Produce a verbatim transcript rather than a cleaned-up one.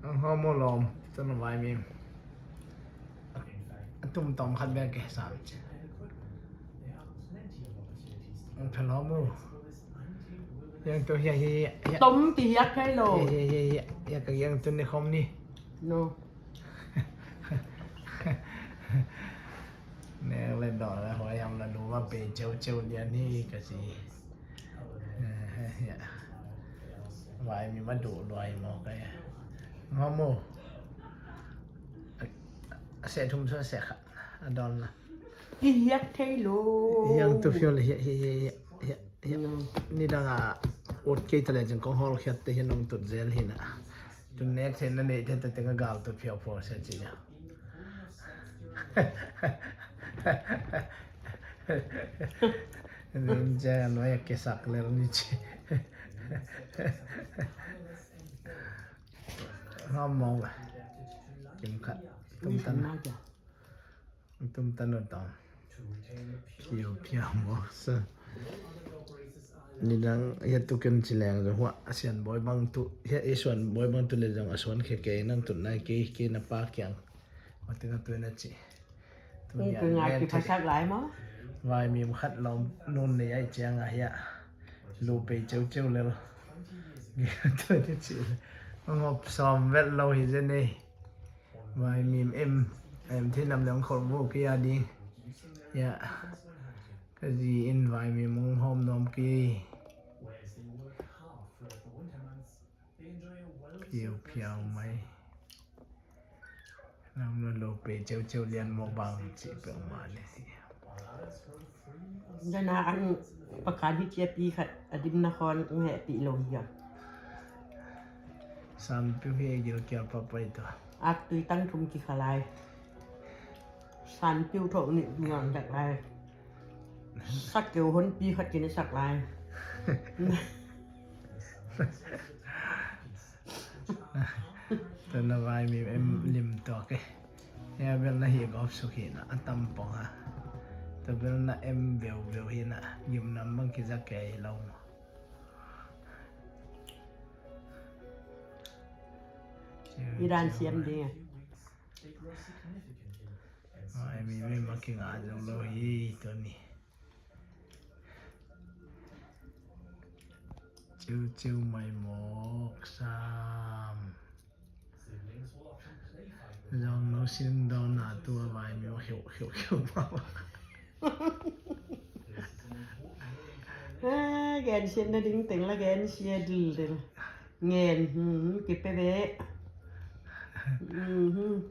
Hong hawm uh lawm, tun a vai mim. A tum tawm khat bek ke sam ci. Hong phel hawm uh. Yang tu hiah hiah hiah. Tom ti hiak thei lo. Hiah hiah hiah hiah. Hiah ka yang tu ni khawm ni. No. Nek le dawh le huai hiam la lu ma pe ceu ceu lian hi ka ci. Vai mim a duh luai maw ka hia. Ngam uh. A seh thum suah seh khat a dawn la. Ki hiak thei lo. Hiang tu fiol hiah hiah hiah hiah hiah. Nidang a ut kei ta le cin kong hawl khiat te hian nong tut zel hi na. Tun nek theihna neih te ta teng a gal tut phiau phiau sia ci nia. Ning cia nuai a kisak lel ni ci. Ngam mawk a. Kim khat. Tum tan. Tum tan uh tawm. Phiau phiau mawk sa. Nidang hiah tu ken ci leng zong huah a sian bawi bang tu hiah i suan bawi bang tu le zong a suan khia kei nang tut nai kei kei na pa kiang. Huah teng a tu na ci. Tun ngai kiphasak lai maw? Vai mim khat lawm nun nei ai ciang a hiah lu pei ceu ceu lel. Tu na ci. Ngop sawm vet lo hi zen ei. Vai mim em em thi nam leng khol mu kei a ding. Hiah ka zi in vai mim hong hawm nuam kei. Phiau phiau mai. Lam lo lo pe ceu ceu lian maw bang ci peuh mah le. Dana an pakan hi cia pi khat a dimna khawn kong hehpih lo hi a. Sanpiu hi a gilkial papai tua. Aktui tang thum kikha lai. Sanpiu thawh nih ngang dak lai. Sak keu honpi khat kinisak lai. Tuna vai mim em lim tuak e. Hia bel na hi gawp suk hi na a tam pong ha. Tu bel na em veu veu hi na gimnam bang kiza kei hi lo maw. I dan siam ding a. Vai mim em a kingah zo lo hi tuni. Ciu ciu mai mawk sam. Zong no sin dawn a tua vai mim khiu khiu khiu ma. Gen sian na ding teng la gen sia dil dil. Ngen hmm kipe be. Hmm.